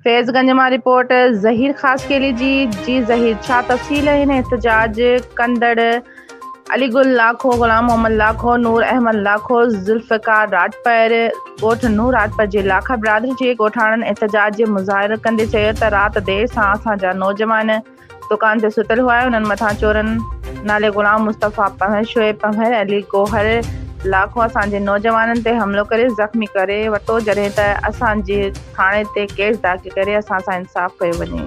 فيض گنج مان رپورٽ ظهير خاصخيلي جي جي ظهير ڇا تفصيل هن احتجاج ڪندڙ علي گل لاکو، غلام محمد لاکو، نور احمد لاکو، ذوالفقار راڄپر، ڳوٺ نور راڄپر جي لاکا برادري جي ڳوٺاڻن احتجاج جي مظاهرو ڪندي چيو ته رات دير سان اسان جا نوجوان دڪان تي ستل هئا انهن مٿان چورن نالي غلام مصطفيٰ پنهور، شعيب پنهور، علي گوهر لاکو اسان جي نوجوانن تي حملو ڪري زخمي ڪري وتو جڏهن ته اسان جي ٿاڻي تي ڪيس داخل ڪري اسان سان انصاف ڪيو وڃي.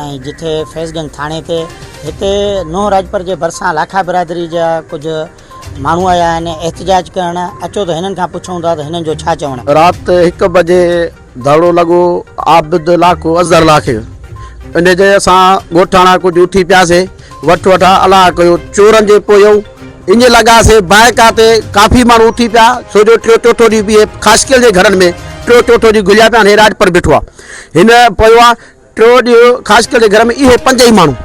۽ جتي فيض گنج ٿاڻي تي هتي نوح راڄپر جي ڀرسان لاکا برادري جا ڪجهه ماڻهو آيا آهن احتجاج ڪرڻ اچو ته هنن کان پڇون ٿا ته هنن جو ڇا چوڻ آهي. رات هڪ بجي ڌرڻو لڳو عابد لاکو اظهر لاکي ان جي اسان ڳوٺاڻا ڪجهه اٿي پياسي وٺ وٺا الله ڪيو چورن جي پويون ائين لڳاسي بائڪا تي ڪافي ماڻهو اٿي پيا ڇو جو ٽيو چوٿو ڏينهن به خاصخيل جي گهرن ۾ ٽيو چوٿو ڏينهن گهليا پيا آهن هي راڄپر بيٺو آهي هن پيو آ ٽيو ڏينهن خاصخيل جي گهر ۾ اهي پنج ئي ماڻهو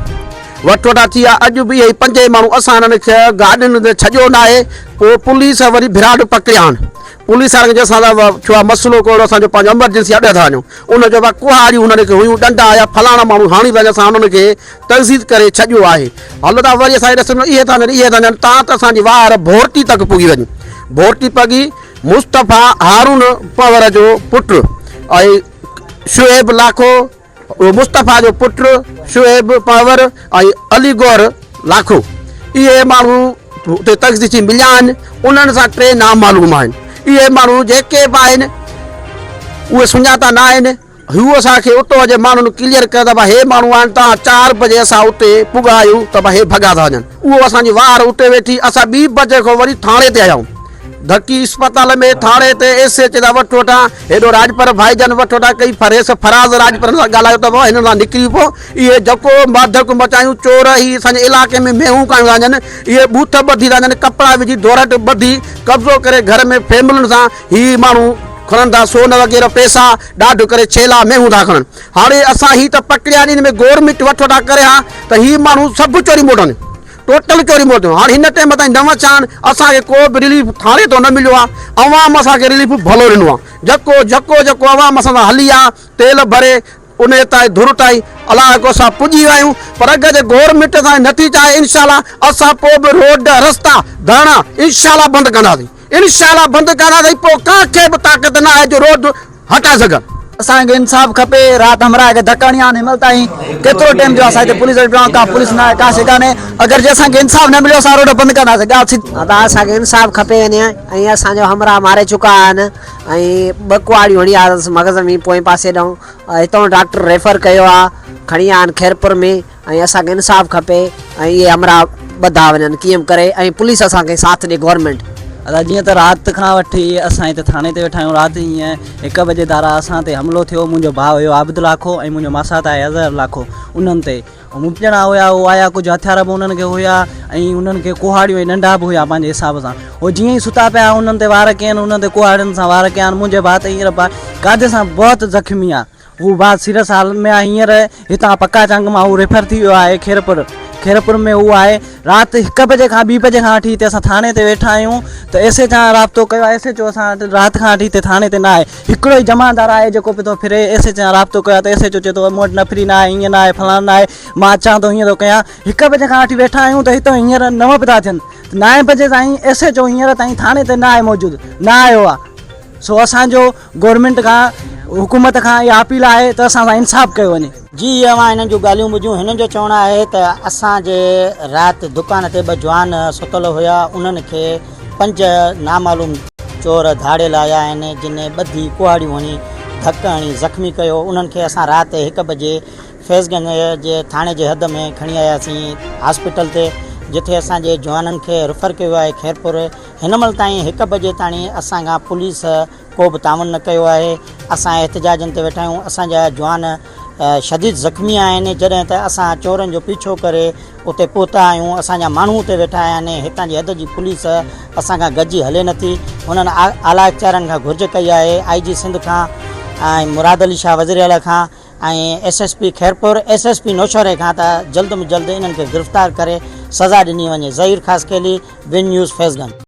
وٺ وٺا ٿي ويا اڄ به اهي پنج ئي ماڻهو اسان هنن کي گاڏين تي ڇڏيو نه آهي پوء پوليس وري ڀراڊ پڪڙيا آهن پوليس وارن کي اسان سان ٿيو آهي مسئلو ڪو اهڙو اسان جو پنهنجو ايمرجنسي اڏي ٿا وڃون ان چيو آهي ڪهاڙيون هنن کي هيون ڏنڊا آيا فلاڻا ماڻهو هاڻي وڃ اسان هنن کي تنزيد ڪري ڇڏيو آهي هلو ٿا وري اسان کي ڏس اهي ٿا وڃن اهي ٿا وڃن تان ته اسان جي واهر ڀورٽي تڪ پڳي وڃي ڀورٽي پڳي مصطفيٰ هارون پنهور جو پٽ ۽ شعيب لاکو مصطفيٰ جو پٽ شعيب پنهور ۽ علي گوهر لاکو اهي ماڻهو اتي تفتيش ٿي مليا آهن انهن سان ٽي نامعلوم آهن اهي ماڻهو جيڪي به آهن اهي سڃاتا نه آهن هو اسان کي اتو جي ماڻهن ڪليئر ڪيو ته ڀا هي ماڻهو آهن تان چار بجي اسان اتي پڳا آهيون ته ڀا هي ڀڳا ٿا وڃن اهو اسان جي واهر اتي ويٺي اسان ٻي بجي کان وري ٿاڻي تي آيا آهيون ڌڪي اسپتال ۾ ٿاڻي تي ايس ايچ تان وٺ وٺان هيڏو راڄپر ڀائيجان وٺ وٺان ڪئي فريس فراز راڄپر سان ڳالهايو ته ڀا هنن سان نڪري پو اهي جڪو ماڌڪ مچايون چور هي اسان جي علائقي ۾ مينهون ڪايون ٿا وڃن اهي ٻوٿ ٻڌي ٿا وڃن ڪپڙا وجهي دورٽ ٻڌي قبضو ڪري گهر ۾ فيملين سان هي ماڻهو کڻن ٿا سون وغيره پيسا ڏاڍ ڪري ڇيلا مينهون ٿا کڻن هاڻي اسان هي ته پڪڙيا ني هن ۾ گورنمينٽ وٺ وٺا ڪري ها ته هي ماڻهو سڀ چوري موٽن ٽوٽل چوري موٽن هاڻي هن ٽيم تائين نو ڇاڻ اسان کي ڪو به رليف ٿاڻي تو نه مليو آ عوام اسان کي رليف ڀلو ڏنو آ جڪو جڪو جڪو عوام اسان سان هلي آ تيل ڀري انهيء تائين ڌر تائين الله ڪو اسان پڄي ويا آهيون پر اگر جي گورنمينٽ اسان کي نٿي چاهي انشاء الله اسان پوء به روڊ رستا ڌرڻا انشاء الله بند ڪنداسين انشاء الله بند ڪنداسين پوء ڪنهن کي به طاقت نه آهي جو روڊ هٽائي سگهن. اسان کي انصاف کپي رات همراهه کي ڌڪ هڻي آن هن تائين ڪيترو ٽيم ٿيو اسان هتي پوليس وٽ پيا آهيون ڪا پوليس نه آهي ڪا شي ڪانهي اگر جي اسان کي انصاف نه مليو اسان روڊ بند ڪنداسين ڳالهه سڌي. ادا اسان کي انصاف کپي وڃي ۽ اسان جو همراهه ماري چڪا آهن ۽ ٻه ڪهاڙيون هڻي آيس مغز ۾ پوئين پاسي ڏانهن هتان ڊاڪٽر ريفر ڪيو آ کڻي آيا آهن خيرپور ۾ ۽ اسان کي انصاف کپي ۽ اهي همراهه ٻڌا وڃن ڪيئن به ڪري ۽ پوليس اسان کي ساٿ ڏي گورنمينٽ. ادا جيئن ته رات کان وٺي اسان هتي ٿاڻي تي ويٺا آهيون رات ائين هڪ بجي ڌارا اسان تي حملو ٿيو منهنجو ڀاء هيو عابد لاکو ۽ منهنجو ماسات آهي اظهر لاکو انهن تي مون ڄڻا هيا هو آيا ڪجهه هٿيار به انهن کي هيا ۽ انهن کي ڪهاڙيون ۽ ڏنڊا به هيا پنهنجي حساب سان هو جيئن ئي ستا پيا انهن تي وار ڪين انهن تي ڪهاڙين سان وار ڪيا منهنجي ڀاء ته هينئر قاضي سان بهت زخمي آ هو ڀاء سيريس حالت ۾ آ هينئر هتان پڪا چانگ مان هو ريفر ٿي ويو آهي خيرپور خيرپور ۾ هو آهي رات هڪ بجي کان ٻي بجي کان وٺي هتي اسان ٿاڻي تي ويٺا آهيون ته ايس ايچ سان رابطو ڪيو آهي ايس ايچ او اسان وٽ رات کان وٺي هتي ٿاڻي تي نه آهي هڪڙو ئي جمعدار آهي جيڪو پيو ٿو ڦري ايس ايچ سان رابطو ڪيو آهي ته ايس ايچ او چئي ٿو مون وٽ نفري نه آهي ائين نه آهي فلاڻو نه آهي مان اچان ٿو هيئن ٿو ڪيان هڪ بجي کان وٺي ويٺا آهيون ته هتي هينئر نو به ٿا ٿين نائين بجي تائين ايس ايچ او هينئر تائين ٿاڻي تي نه آهي موجود نه آيو آهي سو اسان جو گورنمينٽ کان حڪومت کان اها اپيل آهي ته اسان سان انصاف ڪيو وڃي. جي اوهان هنن جون ڳالهيون ٻڌيون هنن جو چوڻ آهي ته اسان جي رات دڪان تي ٻه جوان ستل هيا انهن کي پنج نامعلوم چور ڌاڙيل آيا آهن جن ٻڌي ڪهاڙيون هڻي ڌڪ هڻي زخمي ڪيو انهن کي اسان رات هڪ بجي فيض گنج جي ٿاڻي جي حد ۾ کڻي آياسين هاسپيٽل تي جتي اسان جي جوانن کي ريفر ڪيو آهي خيرپور هن مهل تائين هڪ بجي تاڻي اسان کان پوليس ڪو به تعاون نه ڪيو آهي اسان احتجاجن تي ويٺا آهيون اسان جا جوان شديد زخمي آهن جڏهن ته اسان چورن جو پيڇو ڪري اتي پهتا آهيون اسان جا ماڻهو اتي ويٺا آهن هتان جي حد جي پوليس اسان کان گڏجي هلي نٿي هنن اعليٰ اختيارن کان گهرج ڪئي آهي آء جي سنڌ کان ۽ مراد علي شاهه وزير اعليٰ کان ۽ S S P Khairpur S S P نوشهري کان ته جلد ۾ جلد انهن کي گرفتار ڪري سزا ڏني وڃي ظهير خاصخيلي، ون نيوز فيض گنج.